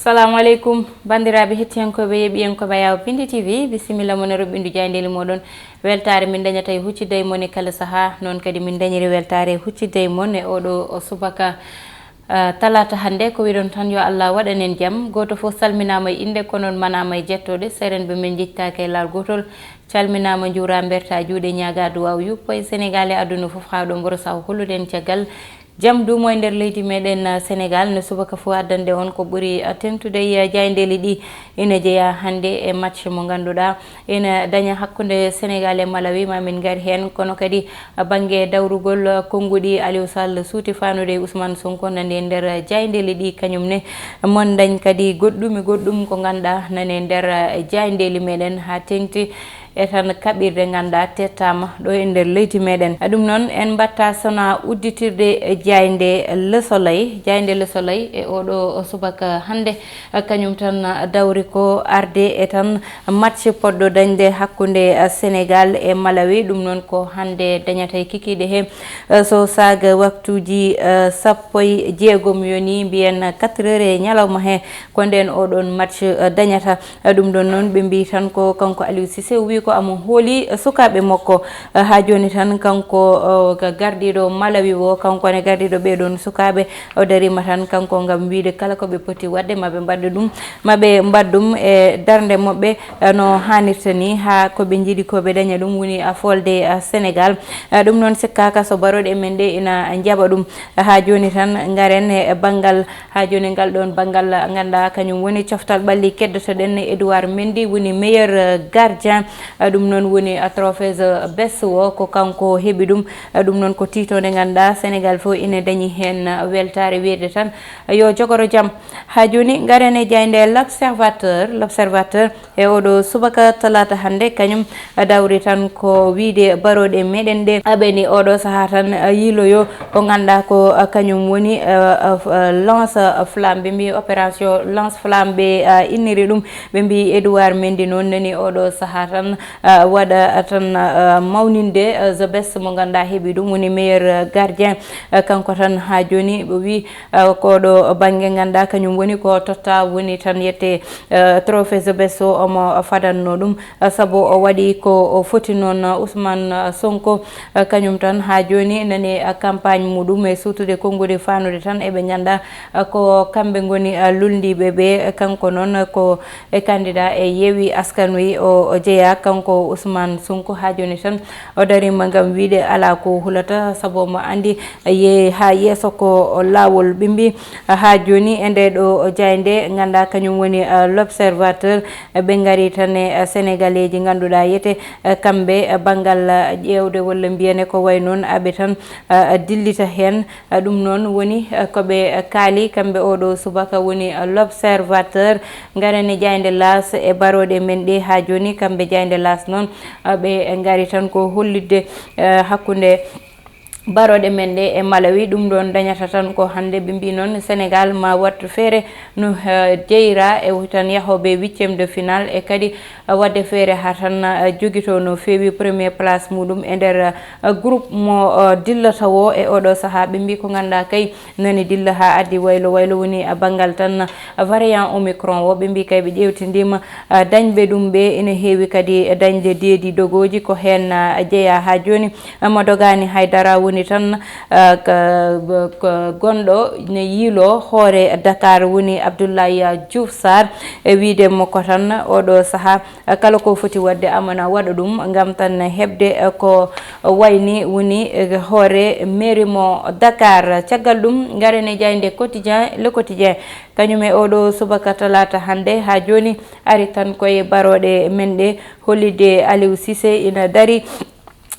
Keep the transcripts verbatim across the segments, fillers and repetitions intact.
Salamu aleykum, banndiraaɓe hettiyankooɓe, yeeɓiyankooɓe Ayaw Pindi T V, bisimilla mon e roɓɓindu jaayndeeli mooɗon. Weltaare min dañata e huccidde e mon e kala sahaa, noon kadi min dañiri weltaare e huccidde e mon e oɗo o subaka, ah, talaata hannde. Ko wiɗon tan, yo Allah waɗan en jam. Gooto fof salminaama e innde, ko noon manaama e jettooɗe. Seerenɓe men njettaaki e laawol gootol. Calminaama, njuuraa, mbertaa juuɗe, ñaagaa duwaaw, yuppo e Senegaal e aduna fof, haa ɗo mboro saw hollude en caggal. Jam duumo e nder leydi meɗen, ah, Senegaal, no subaka fof addande on ko ɓuri, ah, teŋtude e, ah, jaayndeeli ɗi ina jeyaa hannde e match mo ngannduɗaa ina daña hakkunde Senegaal e Malawi, ma min ngari heen. Kono kadi, ah, bannge dawrugol, ah, konnguɗi Aliou Sall suuti faanude e Ousmane Sonko nani e nder, ah, jaayndeeli ɗi kañum ne. Mon dañ kadi goɗɗum e goɗɗum ko ngannduɗaa nani e nder, ah, jaayndeeli meɗen haa teŋti. E tan kaɓirɗe ngannduɗaa tettaama ɗo e nder leydi meɗen. Ɗum noon, en mbaɗta sona udditirde jaaynde Le Soleil, jaaynde Le Soleil e oɗo subaka hannde, kañum tan dawri ko arde e tan match poɗɗo dañde hakkunde Senegaal e Malawi. Ɗum noon ko hannde dañata e kikiiɗe he, so saaga waktuuji, eh, sappo e jeegom yoni, mbiyen quatre heures e ñalawma he, ko ndeen oɗon match, eh, dañata. Eh, ɗum ɗon noon, ɓe mbiyi tan ko kanko Aliou Cissé, o wiyi ko amo hooli, eh, sukaaɓe makko. Eh, haa jooni tan kanko, oh, ga-, gardiiɗo Malawi o, kanko ne gardiiɗo ɓee ɗoon sukaaɓe, o dariima tan kanko ngam wiyde kala ko ɓe poti waɗde, ma ɓe mbaɗde ɗum, ma ɓe mbaɗ ɗum e darnde maɓɓe, eh, no haanirta ni, haa ko ɓe njiɗi ko ɓe daña ɗum, woni a folde, eh, Senegaal. Eh, ɗum noon sikkaaka so barooɗe men ɗe ina njaɓa ɗum. Haa jooni tan ngaren e banngal Haa jooni ngal ɗoon banngal, ngannduɗaa, kañum woni coftal ɓalli keddotoɗen Edouard Mendy woni meilleur, euh, gardien. Ah, ɗum noon woni, ah, trophée, euh, best o ko kanko heɓi ɗum. Ah, ɗum noon ko tiitoonde ngannduɗaa Senegaal fof ina dañi heen, ah, weltaare wiyde tan, ah, yo jogoro jam. Haa jooni ngaren e jaaynde L'Observateur. L'Observateur e oɗo subaka talaata hannde, kañum dawri tan ko wiyde barooɗe meɗen ɗe. Aɓeni oɗo sahaa tan yiiloyo ko ngannduɗaa ko kañum woni, eh, eh, lance flamme. Ɓe mbiyi opération lance flamme ɓe, eh, inniri ɗum. Ɓe mbiyi Edouard Mendy noon nani oɗo sahaa tan, eh, waɗa tan, eh, mawninde, eh, the best mo ngannduɗaa heɓi ɗum woni meilleur, eh, gardien. Eh, kanko tan haa jooni ɓe wiyi, eh, ko ɗo bannge ngannduɗaa kañum woni ko totta woni tan yette, eh, trophée the best o omo fadanno ɗum, eh, sabu o waɗi ko o foti noon, eh, Ousmane, eh, Sonko, eh, kañum tan haa jooni nani, eh, campagne muɗum e suutude konnguɗi faanude tan eɓe ngannduɗaa, eh, ko kamɓe ngoni, eh, lulndiiɓe ɓe, eh, kanko noon, eh, ko e candidat e Yewwi Askan Wi o, o jeyaa kanko Ousmane Sonko haa jooni tan o dariima ngam wiyde alaa ko hulata sabu omo anndi yehi haa yeeso ko laawol. Ɓe mbiyi haa jooni e nde ɗo jaaynde ngannduɗaa kañum woni, eh, L'Observateur, eh, ɓe ngari tan e, eh, Senegaleeji ngannduɗaa yete, eh, kamɓe, eh, banngal, eh, ƴeewde walla mbiyane ko wayi noon aɓe tan, eh, dillita heen. Eh, ɗum noon woni, eh, ko ɓe, eh, kaali kamɓe oɗo subaka woni, eh, L'Observateur. Ngaren e jaaynde L'As e barooɗe men ɗe haa jooni. Kamɓe jaaynde L'As noon, eh, ɓe ngari tan ko hollitde, eh, hakkunde barooɗe men ɗe e Malawi. Ɗum ɗoon dañata tan ko hannde ɓe mbiyi noon Senegaal ma waɗ feere no, eh, jeyra e tan yahooɓe huitième de finale e kadi, eh, waɗde feere haa tan, eh, jogitoo no feewi premier place muɗum e nder, eh, groupe mo, eh, dillata o. E oɗo sahaa ɓe mbiyi ko ngannduɗaa kay nani dilla haa addi waylo waylo woni, ah, banngal tan, ah, variant Omicron o. Ɓe mbiyi kay ɓe ƴeewtindiima, ah, dañɓe ɗum ɓe ina heewi kadi dañde deedi dogooji ko heen, ah, jeyaa haa jooni. Ah, mo dogaani hay dara woni tan, ah, ka, ko gonɗo ne yiilo hoore Dakar woni Abdoulaye Diouf Sarr e wiyde mo ko tan oɗo sahaa kala ko foti waɗde amana waɗa ɗum ngam tan heɓde, eh, ko wayni woni, eh, hoore mairie mo Dakar. Caggal ɗum, ngaren e jaaynde Quotidien, Le Quotidien. Kañum e oɗo subaka talaata hannde haa jooni ari tan koye barooɗe men ɗe hollitde Aliou Cissé ina dari.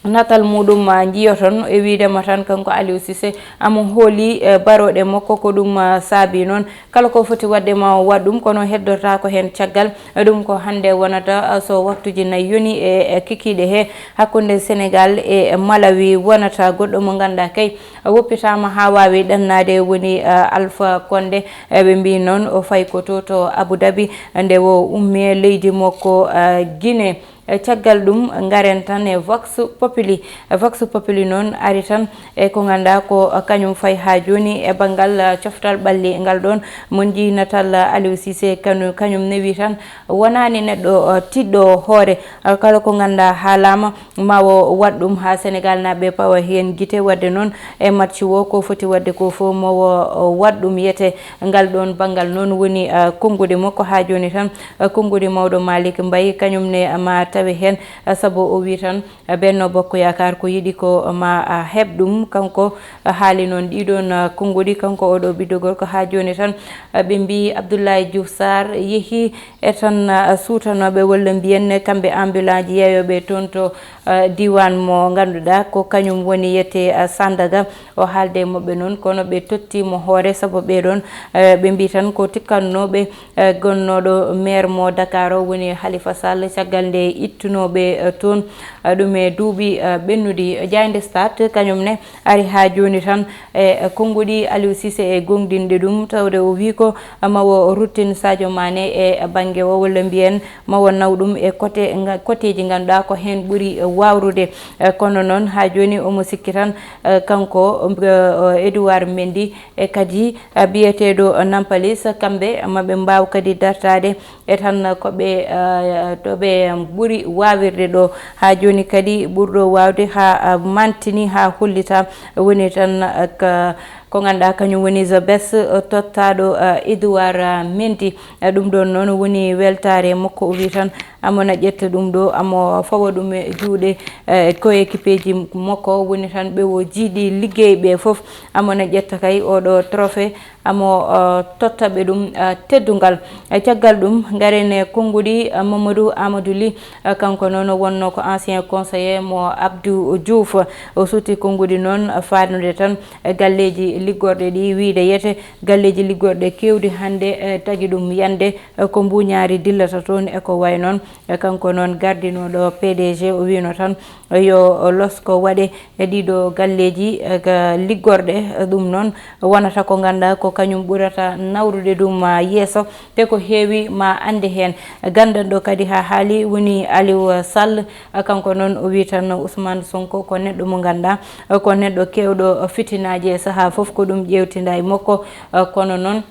Natal muɗum, ah, njiyoton e wiidema tan kanko Aliou Cissé amo hooli, eh, barooɗe makko, ko ɗum, ah, saabi noon kala ko foti waɗde ma o waɗ ɗum, kono heddorta ko heen caggal. Ɗum ko hannde wonata, ah, so waktuuji nayi yoni e, e kikiiɗe he hakkunde Senegaal e Malawi wonata. Goɗɗo mo ngannduɗaa kay woppitaama haa waawi ɗannaade woni, ah, Alpha Condé. Eh, ɓe mbiyi noon o fayi ko to, to Abu Dhabi nde o ummi e leydi makko, ah, Guinée. E caggal ɗum, ngaren tan e Vox Populi. Vox Populi noon ari tan e ko ngannduɗaa ko kañum fayi haa jooni e banngal, eh, coftal ɓalli ngal ɗoon mo njiynatal Aliou Cissé kanu-, kañum newi tan wonaani neɗɗo, eh, tiɗɗo hoore. Eh, kala ko ngannduɗaa haalaama ma o waɗ ɗum haa Senegal naaɓe pawa heen gite. Waɗde noon e match o ko foti waɗde ko fof mo o waɗ ɗum yete. Ngal ɗoon banngal noon woni, eh, konnguɗi makko haa jooni tan. Eh, konnguɗi mawɗo Malick Mbaye kañum ne ma tawe heen, eh, sabu o wi tan, eh, Benno Bokk Yaakaar ko yiɗi ko ma, ah, heɓ ɗum. Kanko, eh, haali noon ɗiɗon, eh, konnguɗi, kanko oɗo ɓiɗɗo gorko haa jooni tan, eh, ɓe mbi Abdoulaye Diouf Sarr yehi e tan, eh, suutanooɓe walla mbiyen kamɓe ambulance yeeyooɓe toon to, eh, diiwaan mo ngannduɗaa ko kañum woni yete, eh, Sandaga. O haalde e maɓɓe noon, kono ɓe tottiimo hoore, sabu ɓee ɗoon, eh, ɓe mbii tan ko tikkannooɓe, eh, gonnooɗo maire mo Dakar o, woni Khalifa Sall, caggal nde ittunooɓe, eh, toon, eh, ɗum e duuɓi, eh, ɓennuɗi. Jaaynde Stade kañum ne ari haa jooni tan e, eh, konnguɗi Aliou Cissé e goongɗinde ɗum, tawde o wii ko, eh, ma o ruttin Sadio Mané e bannge o, walla mbiyen ma o naw ɗum e kote nga-, koteeji ngannduɗaa ko heen ɓuri, eh, waawrude. Eh, kono noon, haa jooni omo sikki tan, eh, kanko, eh, Edouard Mendy e kadi, eh, biyeteeɗo Nampalys, kamɓe ma ɓe mbaaw kadi dartaade e tan ko ɓe, eh, to ɓe ɓuri waawirde ɗo. Haa jooni kadi ɓurɗo waawde haa, eh, mantini, haa hollita woni tan, eh, ka-, ko ngannduɗaa kañum woni the best, eh, tottaaɗo, eh, Edouard, eh, Mendy. Eh, ɗum ɗoon noon woni weltaare makko. O wi tan amona ƴetta ɗum ɗo, amo fawa ɗum e juuɗe, eh, coéquipeeji makko, woni tan ɓe o jiidi liggey ɓe fof, amona ƴetta kay oɗo trophée, amo, eh, totta ɓe ɗum, eh, teddungal. Eh, caggal ɗum, ngaren e konnguɗi, eh, Mamadou Amadou Ly, eh, kanko noon wonno ko ancien conseiller mo Abdou Diouf. O suuti konnguɗi noon, eh, faadude tan e galleeji liggorɗe ɗi, wiyde yete galleeji liggorɗe keewɗi hannde, eh, tagi ɗum yande, eh, ko mbuuñaari dillata toon e ko wayi noon. Eh, kanko noon gardinooɗo P D G, o wiino tan, eh, yo losko waɗe e ɗiɗo galleeji, eh, ga liggorɗe, eh, ɗum noon wonata ko ngannduɗaa ko kañum ɓurata nawrude ɗum, ah, yeeso, te ko heewi ma annde heen. Ganndanɗo kadi haa haali woni Aliou Sall, ah, kanko noon o wii tan Ousmane Sonko ko neɗɗo mo ngannduɗaa, ah, ko neɗɗo keewɗo fitinaaji e sahaa fof ko ɗum ƴeewtinda e makko, ah, kono noon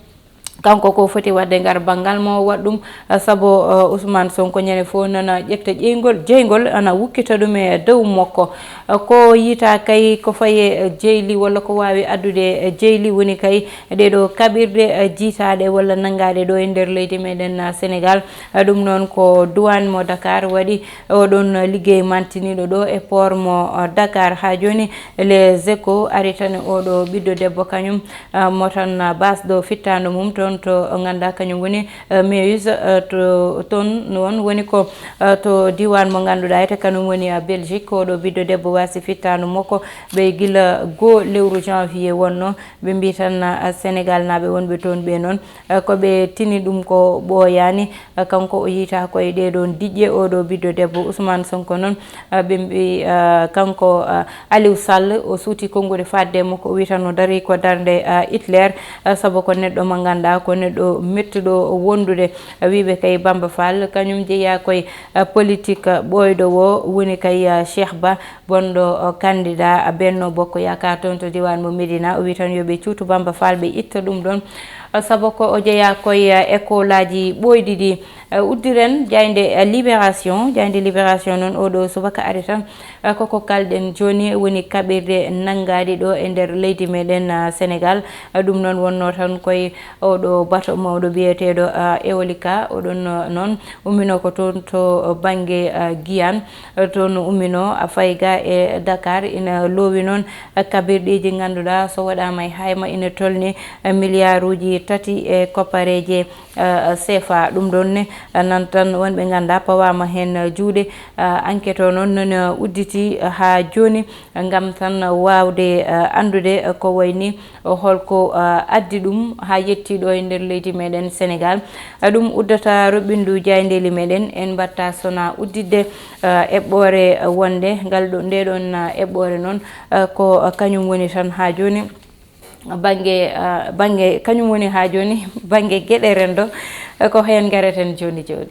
kanko ko foti waɗde ngar banngal mo waɗ ɗum, ah, sabu, ah, Ousmane Sonko ñande fof nana ƴetta ƴeygol, jeygol ana wukkita ɗum e dow makko. Ah, ko yiita kay ko faye, eh, jeyli walla ko waawi addude, eh, jeyli woni kay ɗeɗo kaɓirɗe, eh, jiitaaɗe walla nanngaɗe ɗo e nder leydi meɗen, ah, Sénégal. Ah, ɗum noon ko duwaan mo Dakar waɗi oɗon liggey mantiniiɗo ɗo e port mo, ah, Dakar. Haa jooni Les Échos ari tan e oɗo ɓiɗɗo debbo kañum, ah, mo tan, ah, basɗo fittaandu mum toon to ngannduɗaa kañum woni, eh, Meuse, eh, to toon noon woni ko, eh, to diiwaan mo ngannduɗaa ete kañum woni, ah, Belgique. Oɗo ɓiɗɗo debbo wasi fittaandu makko ɓe gila goo lewru janvier wonno. Ɓe mbii tan, ah, Sénégal naaɓe wonɓe toon ɓe noon, ah, ko ɓe tini ɗum ko ɓooyaani. Ah, kanko o yiita koye ɗee ɗoon diƴƴe, oɗo ɓiɗɗo debbo Ousmane Sonko noon, ah, ɓe mbii, ah, kanko, ah, Aliou Sall, o suuti konnguɗi fadde makko, o wii tan o darii ko darnde, ah, Hitler, ah, sabu ko neɗɗo mo ngannduɗaa ko neɗɗo mettuɗo wondude. Ah, wiiɓe kay Bamba Fall, kañum jeyaa koye, ah, politique, ah, ɓooyɗo o, woni kay, ah, Cheikh Ba, bonɗo, ah, candidat, ah, Benno Bokk Yaakaar toon to diiwaan mo Médina. O wii tan yo ɓe cuutu Bamba Fall, ɓe itta ɗum ɗoon, ah, sabu ko o jeyaa koye, ah, école aji ɓooyɗi ɗi. Eh, uddiren jaaynde, eh, Libération. Jaaynde Libération noon, oɗo subaka ari tan, eh, koko kalɗen jooni woni kaɓirɗe nanngaaɗi ɗo e nder leydi meɗen, ah, Sénégal. Eh, ɗum noon wonno tan koye oɗo bato mawɗo biyeteeɗo, ah, Eolika. Oɗon, ah, noon ummino ko toon to bannge, ah, Giyaan. Eh, toon ummino, ah, fayi ga e Dakar, ina loowi noon, ah, kaɓirɗeeji ngannduɗaa so waɗaama e hayma ina tolni, ah, miliyaaruuji tati e koppareeje, eh, C F A. Ɗum ɗoon ne, eh, nan tan wonɓe ngannduɗaa pawaama heen, eh, juuɗe. Eh, enquête o noon noon, eh, udditi, eh, haa jooni, eh, ngam tan waawde, eh, anndude, eh, ko wayi ni, eh, holko, eh, addi ɗum haa yettii ɗo e nder leydi meɗen Sénégal. Eh, ɗum uddata roɓɓindu jaayndeeli meɗen, en mbaɗta sona udditde, eh, eɓɓoore, eh, wonde ngal ɗo, nde ɗoon, eh, eɓɓoore noon, eh, ko, eh, kañum woni tan haa jooni. Bannge, ah, bannge, kañum woni haa jooni, bannge geɗe renndo, ko heen ngareten jooni jooni.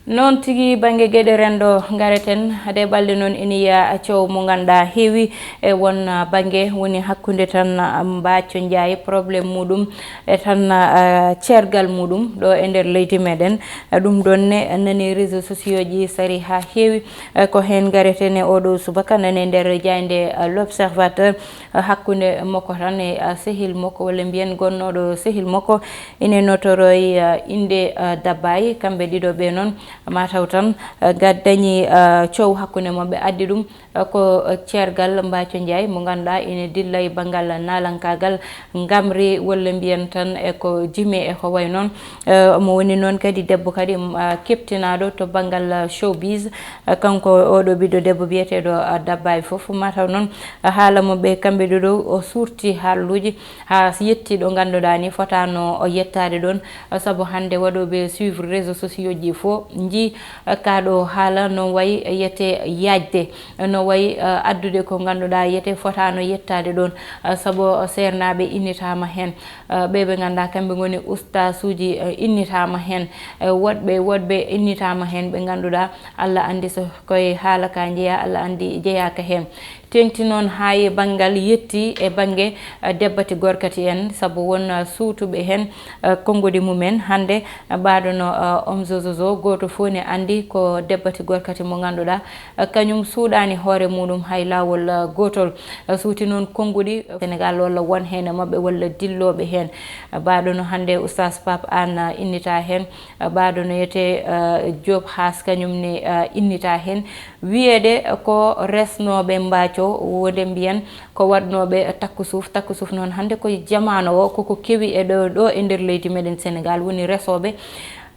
Noon tigi, bannge geɗe renndo ngareten, hade balɗe noon ina yiya coow mo ngannduɗaa heewi e won, ah, bannge woni hakkunde tan, ah, Mbathio Ndiaye, problème muɗum e tan, ah, ceergal muɗum ɗo e nder leydi meɗen. Ah, ɗum ɗoon ne nani réseaux sociaux ji sari haa heewi. Ah, ko heen ngareten e oɗo subaka, nani e nder jaaynde, ah, L'Observateur, ah, hakkunde makko tan e, ah, sehil makko, walla mbiyen gonnooɗo sehil makko, ine notoroyi, ah, innde, ah, Dabbaay. Kamɓe ɗiɗo ɓe noon, mataw tan, ah, ga dañi, ah, coow hakkunde maɓɓe, addi ɗum, ah, ko, ah, ceergal Mbathio Ndiaye mo ngannduɗaa ine dilla e banngal naalankaagal ngamri, walla mbiyen tan e ko jime e ko wayi noon. Ah, omo woni noon kadi debbo kadi, mm, ah, keptinaaɗo to banngal, ah, showbiz. Ah, kanko oɗo ɓiɗɗo debbo biyeteeɗo, ah, Dabbaay fof, mataw noon, ah, haala mo ɓe kamɓe ɗiɗo o suurti haaluuji haa yetti ɗo ngannduɗaa ni fotaano o yettaade ɗoon, sabu hannde waɗooɓe suivre réseaux sociaux ji fof njii, eh, kaa ɗo haala no wayi yete yaajde, no wayi, eh, addude ko ngannduɗaa yete fotaano yettaade ɗoon, eh, sabu seernaaɓe innitaama heen, eh, ɓe ɓe ngannduɗaa kamɓe ngoni ustaasuuji, eh, innitaama heen, eh, woɗɓe, woɗɓe innitaama heen ɓe ngannduɗaa Allah anndi so koye haala ka njeyaa, Allah anndi jeyaaka heen. Teeŋti noon haa e banngal yetti e bannge, eh, debbati gorkati en, sabu won, eh, suutuɓe heen, eh, konngudi mumen. Hannde, eh, mbaɗono, eh, Omzo Zozo, gooto fof ne anndi ko debbati gorkati mo ngannduɗaa, eh, kañum suuɗaani hoore muɗum hay laawol, eh, gootol. Eh, suuti noon konngudi, eh, Senegaal walla won heen e maɓɓe walla dillooɓe heen. Eh, mbaɗono hannde Oustaz Pape Anne, eh, innita heen. Eh, mbaɗono yete, eh, Diop Haas kañum ne, eh, innita heen. Wiyeede ko resnooɓe Mbathio, wonde mbiyen ko waɗnooɓe takku suuf. Takku suuf noon hannde ko jamaano o, koko kewi e ɗo, ɗo e nder leydi meɗen Senegaal, woni resooɓe,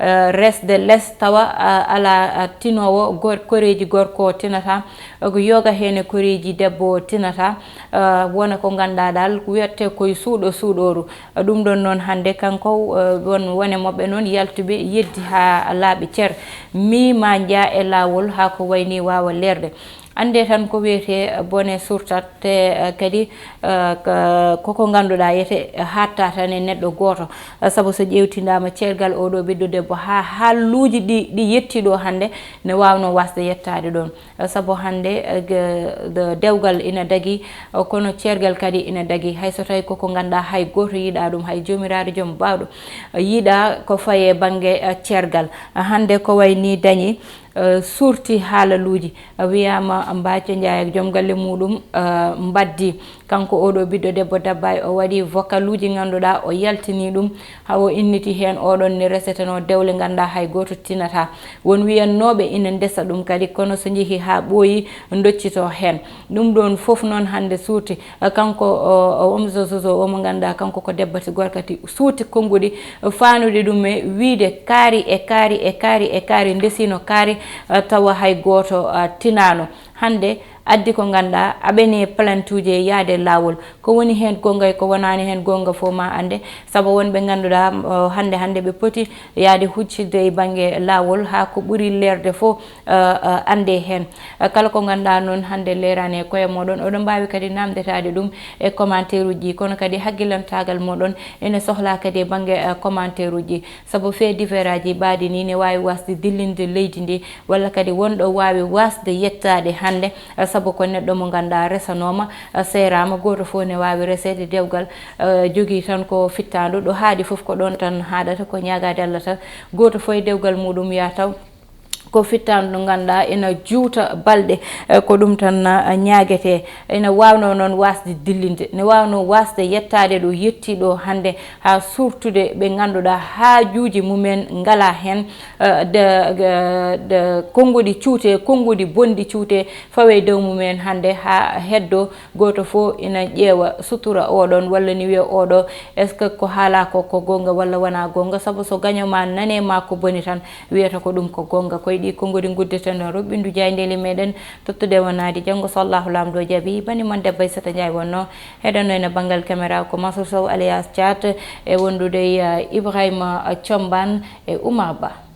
eh, resde les tawa, ah, alaa, ah, tinoowo gor-, koreeji gorko tinata, ko yoga heen e koreeji debbo tinata, ah, wona ko ngannduɗaa dal wiyete koye suuɗo suuɗooru. Ɗum ɗoon noon hannde kanko, eh, won wone moɓɓe noon yaltuɓe yeddi haa laaɓi cer. Mi ma nja e laawol haa ko wayni waawa leerde. Annde tan ko wiyetee bone surtat, te, eh, kadi, eh, ka-, koko ngannduɗaa yete haatta tan e neɗɗo gooto. Eh, sabu so ƴeewtindaama ceergal oɗo ɓiɗɗo debbo haa haalluuji ɗi, ɗi yetti ɗo hannde ne waawnoo waasde yettaade ɗoon. Sabu hannde, eh, ge-, de-, dewgal ina dagi, eh, kono ceergal kadi ina dagi. Hay so tawi koko ngannduɗaa hay gooto yiɗaa ɗum, hay joomiraaɗo joom baawɗo, eh, yiɗaa ko faye bannge, eh, ceergal. Eh, hannde ko wayi ni dañi, eh, suurti haalaluuji. Eh, wiyaama Mbathio Ndiaye ak joom galle muɗum, eh, mbaddi. Kanko oɗo ɓiɗɗo debbo Dabbaay, o waɗi vocaluuji ngannduɗaa, o yaltini ɗum, haa o inniti heen oɗon ne resetenoo dewle ngannduɗaa hay gooto tinata. Won wiyannooɓe ina ndesa ɗum kadi, kono so njehii haa ɓooyi, ndoccitoo heen. Ɗum ɗoon fof noon hannde suurti. Kanko o, o Omzo Zozo o mo ngannduɗaa, kanko ko debbati gorkati, suuti konnguɗi, faanude ɗum e wiyde kaari e kaari e kaari e kaari, ndesiino kaari, tawa hay gooto, ah, tinaano. Hannde addi ko ngannduɗaa, aɓene plaintuuji e yahde laawol. Ko woni heen goonga e ko wonaani heen goonga fof ma annde, sabu won ɓe ngannduɗaa, o, hannde, hannde ɓe poti yahde huccitde e bannge laawol haa ko ɓuri leerde fof, eh, eh, annde heen. Eh, kala ko ngannduɗaa noon hannde leeraani e koye mooɗon, oɗon mbaawi kadi naamndetaade ɗum e commentaire uji, kono kadi hakkilantaagal mooɗon ene sohlaa kadi e bannge, eh, commentaire uji. Sabu fait divers aji ɓaaɗi ni ne waawi waasde dillinde leydi ndi, walla kadi wonɗo waawi waasde yettaade hannde, eh, sabu ko neɗɗo mo ngannduɗaa resanooma, eh, seeraama, gooto fof ne waawi reseede dewgal, eh, jogii tan ko fittaandu, ɗo haaɗi fof ko ɗoon tan haaɗata, ko ñaagaade Allah tan, gooto fof e dewgal muɗum yaa taw ko fittaandu ndu ngannduɗaa ina juuta balɗe, eh, ko ɗum tan, eh, ñaagetee. Ina waawnoo noon waasde dillinde, ne waawnoo waasde yettaade ɗo yetti ɗo hannde, haa suurtude ɓe ngannduɗaa haajuuji mumen ngalaa heen, eh, de, de, de konnguɗi cuutee, konnguɗi bonɗi cuutee, fawee dow mumen hannde haa heddo gooto fof ina ƴeewa sutura oɗon, walla ni wiya oɗo, est-ce que ko haalaa ko, ko goonga walla wonaa goonga? Sabu so gaño ma nane ma ko boni tan, wiyata ko ɗum ko goonga. Koye ɗi konnguɗi nguddeten ɗo roɓɓindu jaayndeeli meɗen, tottude wonaade janngo so Allahu Laamɗo jaɓi. Bani mon debbo Aissata Ndiaye wonno, heɗanno ene banngal caméra ko Mansour Sow alias Thiat, e wondude e, eh, Ibrahima Thiombane e Oumar Ba.